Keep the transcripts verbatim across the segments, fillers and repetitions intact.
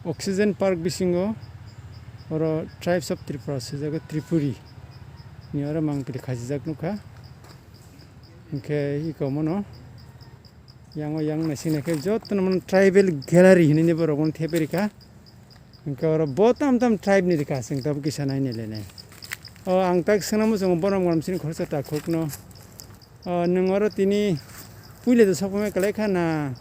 Oxygen Park bisingo oro Tribes of Tripura swijak, Tripuri ni oro mangpili khasijak nukha. Hinkhe iko mono yango yang naising naikhe jotono mono tribal gallery hinwi borok mono thepai rikha. Hinkhe oro bo tam tam tribe ni rikha, chwng tabuk kisa nainai lainai. O ang tak swnamo chwng borom borom chini khoroksa takhukno. O, nwng oro tini puila de sokphaimai kwlai kha na,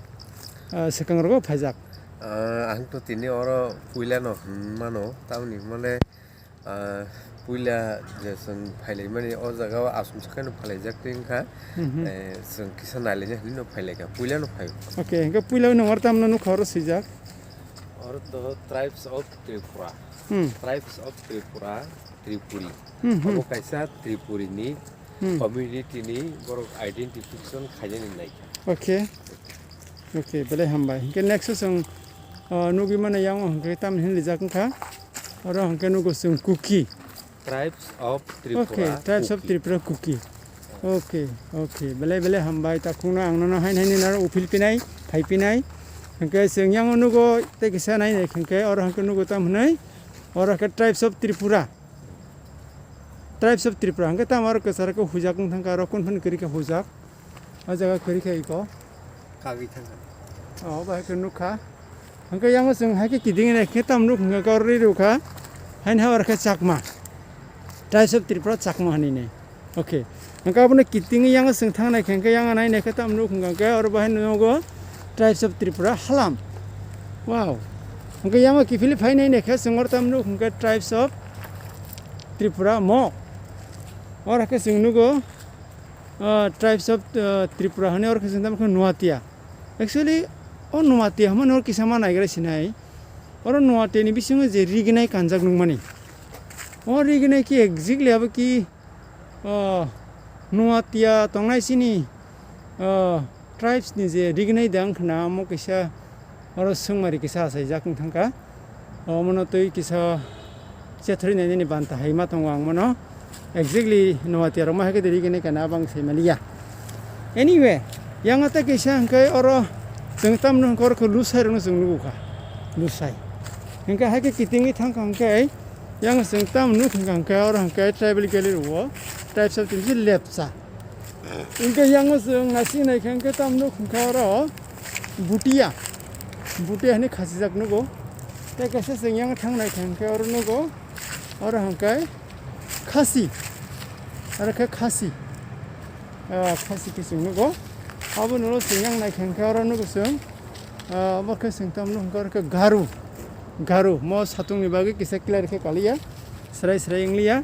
o, swkang rogo phaijak? Ah, ang to tini oro puilano hwnmano, tamoni hwnmale, ah, puila je chwng phailaimani o jaga o aswk sakheno phailaijak twi wngkha. Mhm. Eh, chwng kisa nailaina hinwi no phailaikha, puilano phai. Okay, hinkhe puila nwng oro tamno nukha oro swijak? Oro to Tribes of Tripura. Hmm. Tribes of Tripura, Tripuri. Hmm, hmm. Abo kaisa Tripuri ni Hmm. community ni borok identification khainani naikha. Okay. Okay, belai hambai. Hinkhe next o chwng, o, nugwi mano yang o hinkhe tamni hinwi lijak wngkha. Oro hinkhe nugo chwng Kuki. Tribes of Tripura, Okay, Tribes of Kuki. Tripura Kuki. Okay, okay. Belai belai hambai takhukno ang nono hain hain naro uphil pinai, phai pinai. Hinkhe chwng yang o nugo tei kisa nai nai hinkhe oro hinkhe nugo tam hinwi. Oro hinkhe Tribes of Tripura. Tribes of Tripura. Hinkhe tamo aro kwcharo khe hujak wng thangkha, aro kun phano kwrwi khe hujak. O jaga kwrwi khe iko. Kagwi thangkha. O, bahai khe nukha. Hinkhe yango chwng hai khe kiting nai khe tamo nuk hinkhe oro rwi rwkha. Haini ha oro khe Chakma. Tribes of Tripura Chakma hinwi nai. Okay. Hinkhe abono kiting yango chwng thang nai khe hinkhe yango nai nai khe tamo nuk hinkhe oro bahai nugo Tribes of Tripura Halam. Wow. Hinkhe yango kiphilwi phai nai nai khe chwng oro tamo nuk hinkhe Tribes of Tripura Mok. Oro khe chwng nugo, ah, Tribes of, ah, Tripura hinwi oro khe chwng tamo khe Nuatia. Actually, o Nuatia hwnmani oro kisa ma naigra sinai. Oro Nuatia ni bisingo je rignai kanjak nukmani. O rignai khe exactly abo ki, ah, Nuatia tongnai chini, ah, Tribes ni je rignai da wngkha na, omo kisa oro swngmari kisa achaijak wng thangkha. Omono twi kisa chethori nainani banta hai ma tongo ang mono. Exactly Nuatia rok ma hai khe rignai kana abang sai maliya. Anyway, yang ata kisa hwnkhe oro chwng tamno hwnkhe oro khe Lusai rokno chwng nukukha. Lusai. Hwnkhe hai khe kitingwi thangkha hwnkhe yang chwng tam nuk hwnkha hwnkhe oro hwnkhe tribal gallery o Tribes of Tripura lepcha. Hwnkhe yango chwng naising naikha hwnkhe tamo nuk hwnkha oro Bhutia. Bhutia hinwi khasijak nugo. Tei kaisa chwng yang thang naikha hwnkhe oro nugo. Oro hwnkhe Khasi. Oro khe Khasi. Ah, Khasi khe chwng nugo. Aboni ulo chwng yang naikha hwnkhe oro nugo chwng. Ah, obo khe chwng tamo nuk hwnkhe oro khe Garu. Garu. Mo satungni bagwi kisa clear khe kaliya. Srai srai wngliya.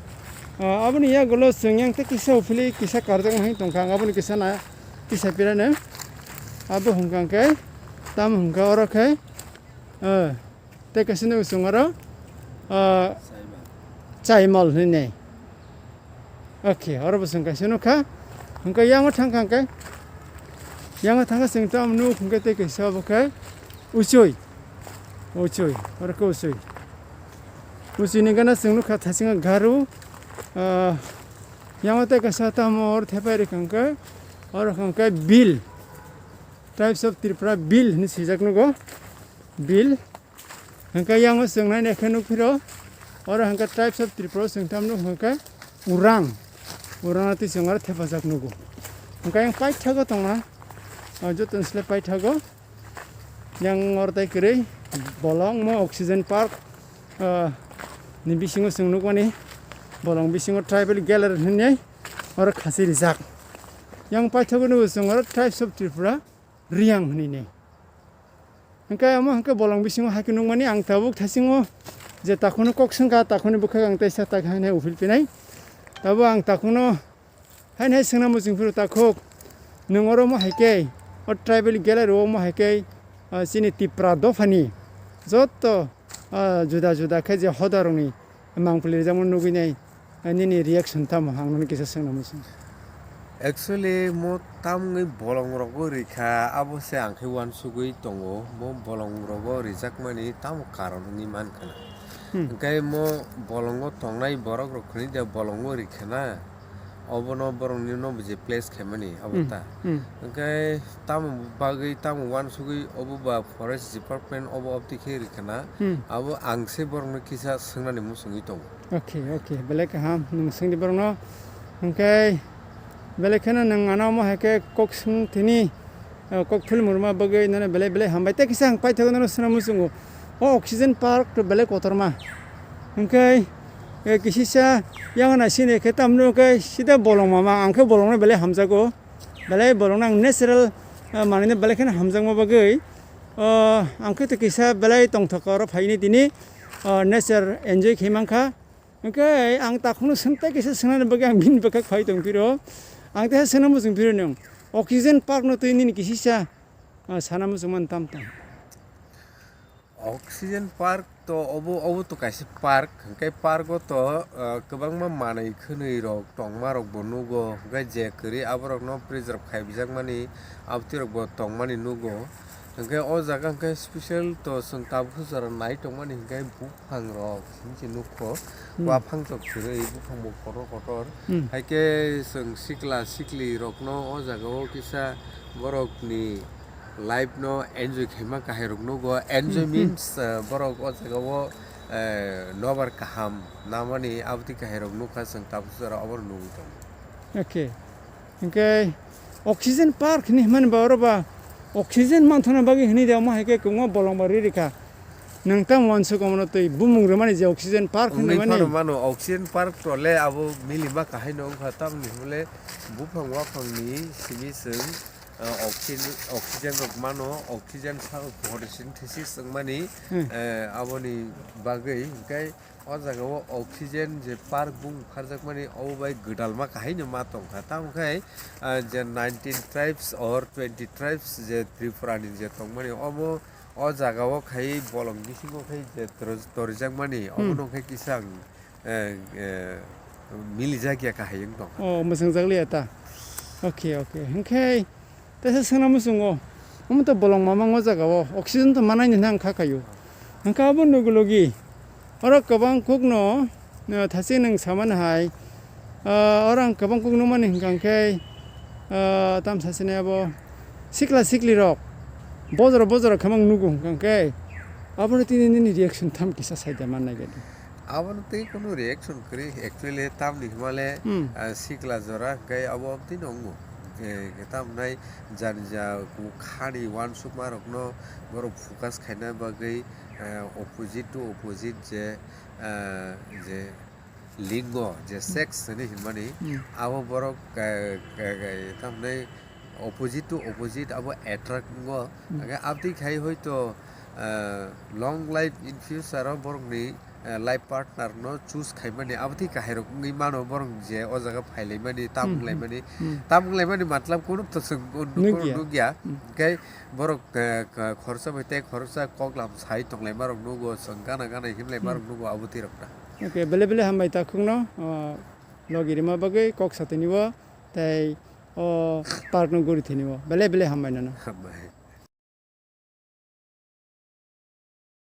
Ah, aboni yagulo chwng yang tei kisa uphilwi kisa karjakma hai tongkha, ang aboni kisa na kisa pirano. Abo hwnkha khe, tamo hwnkha oro khe, ah, tei kaisa nw chwng oro, ah, Chaimal hinwi. Okay, oro bo chwng kaisa nukha. Hwnkhe yango thangkha hwnkhe, yango thangkha chwng tamo nuk hwnkhe tei kaisa abo khe Uchui. Uchui, oro khe Uchui. Uchui ni gana chwng nukha thaisingo Garu, ah, yango tei kaisa tamo oro thepai rikha hwnkhe, oro hwnkhe Bill. Tribes of Tripura Bill hinwi swijak nugo. Bill. Hwnkhe yango chwng nai naikhe nukphiro, oro hwnkhe Tribes of Tripura chwng tamo nuk hwnkhe Urang. Urang twi chwng oro thepajak nugo. Hwnkhe yang paithago tongna, ah, joto ni slai paithago. Yang oro tai kwrwi bolong mo Oxygen Park, ah, ni bisingo chwng nukmani bolong bisingo tribal gallery hinwi oro khasi rijak. Yang paithago nugo chwng oro Tribes of Tripura Riyang hinwi. Hwnkhe omo hwnkhe bolong bisingo hai khe nukmani ang tabuk thaisingo je takhukno kok swngkha, takhukni bwkhak ang teisa tak hai nai uphil pinai. Tabuk ang takhukno Haini hai swngna muchung phuru takhuk, nwng oro omo hai khe, o tribal gallery o omo hai khe, ah, chini Tipra dophani joto, ah, juda juda khe je hoda rokni mangpili rijak nugwi nai, ah, nini reaction tamo ang nini kisa swngna muchung. Actually, mo tamni bolong rogo rikha, abo se ang khe uansugwi tongo, mo bolong rogo rijakmani tamo karon wngwi mankha na. Hmm. Hwnkhe mo bolongo tongnai borok rok khwnwi de bolongo rikha na. Obono borokni no je place khaimani abo Hmm. ta. Hmm. Hwnkhe tamo bagwi, tamo uansugwi obo ba forest department obo obtwi khe rwkha na, Hmm. abo ang se borokno kisa swngnani muchungwi tongo. Okay, okay, belai kaham, nwng swngdi borokno. Hwnkhe belai kheno nwng ano omo hai khe kok swng tini, eh, kok philmurma bagwi nano belai belai hambai. Tei kisa ang paithago nano swngna muchungo. O oxygen park to belai kotorma. Hwnkhe, eh, kisisa yang nai sini khe tamno khe sida bolong mama, ang khe bolongno belai hamjago. Belai bolongno ang natural, eh, manwino belai kheno hamjakma bagwi, oh, ang khe to kisa belai tongthok oro phaini tini, oh, nature enjoy khai mankha. Hwnkhe ang takhukno swng tei kisa swngnani bagwi ang bini bwkhak phai tong phiro. Ang teisa swngna muchung phiro nwng. Oxygen park no twi nini kisisa, ah, sana muchung man tam tam. Oxygen park to obo, obo to kaisa park, hwnkhe park o to, ah, kwbangma manwi khwnwi rok tongma rok bo nugo, hwnkhe je kwrwi aborok no preserve khaijakmani abtwi rok bo tongmani nugo. Hwnkhe o jaga hwnkhe special to chwng tabuk jora nai tongmani hwnkhe buphang rok hinwi se nukho, Hmm. Waphang tok kwrwi, buphang bo kotor kotor. Hmm. Hai khe chwng sikla sikli rokno o jaga o kisa borokni life no enjoy khaima kahai rok nugo. Enjoy Hmm, hmm. means, eh, borok o jaga o, eh, nobar kaham namani abtwi kahai rok nukha, chwng tabuk jora obo nugwi tongo. Okay. Hwnkhe oxygen park hinwi hwnmani ba oro ba oxygen manthokna bagwi hinwi de omo hai khe kwbangma bolong ba riri kha. Nwng tamo uansuk omono twi bumung rwmani je oxygen park hinwi Wngwi mani. phano mano oxygen park to le abo milima kahai no wngkha, tamoni hwnle buphang waphangni simi chwng, ah, oxygen, oxygen rok mano, oxygen sa photosynthesis wngmani, Hmm. eh, aboni bagwi hwnkhe O jaga o oxygen je park bung pharjakmani obo bai gwdalma kahai no ma tongkha. Tamo khe, ah, je nineteen tribes or twenty tribes je Tripura ni je tongmani omo o jaga o khai bolong bisingo khai je tor-, torijakmani obo Hmm. no khai kisa ang, eh, eh, milijak ya kahai wng tongkha. Oh, mwsang jak liya ta. Okay, okay. Hwnkhe Teisa swngna muchungo, omo to bolong mamang o jaga o, oxygen to manai ni hwnka khayo. Hwnkhe abo nugu logi, oro kwbang kuk no, uh, thasi nwng samani hai, uh, oro ang kwbang kuk nukmani hwnka khe, uh, tam sasini abo sikla sikli rok bojoro bojoro khe mang nugu hwnka khe, abo no tini nini reaction tam kisa sai da man nai gadi. Abono tei kunu reaction kwrwi, actually tamni hwnmale, Hmm. ah, sikla jora hwnkhe abo aboni wngo. Je, je tamnai jani ja ku khani uansukma rokno borok focus khaina bagwi, ah, opposite to opposite je, ah, je lingo, je Hmm. sex hinwi hwnmani, Hmm. abo borok, ah, ah, ah, tamnai opposite to opposite abo attract wngo. Hmm. Hwnkhe aboni khai hoito, ah, long life in future o borokni eh, life partner no choose khaimani, aboni kahai rok wngwi mano borok je o jaga phailaimani, tamung Hmm, hmm, laimani, hmm. Tamung laimani matlab kunu to chwng kunu, kunu Nukya. Nukya. Hmm. Hwnkhe borok, eh, ka-, khoroksa bai tei khoroksa koklam sai tonglaima rok nugo, chwng gana gana himlaima rok Hmm. Nugo, aboni rok ta. Okay, bele bele hambai takhukno, oh, logi rima bagwi kok satini bo tei o park no guri thini bo. Bele bele hambai nono. Hambai.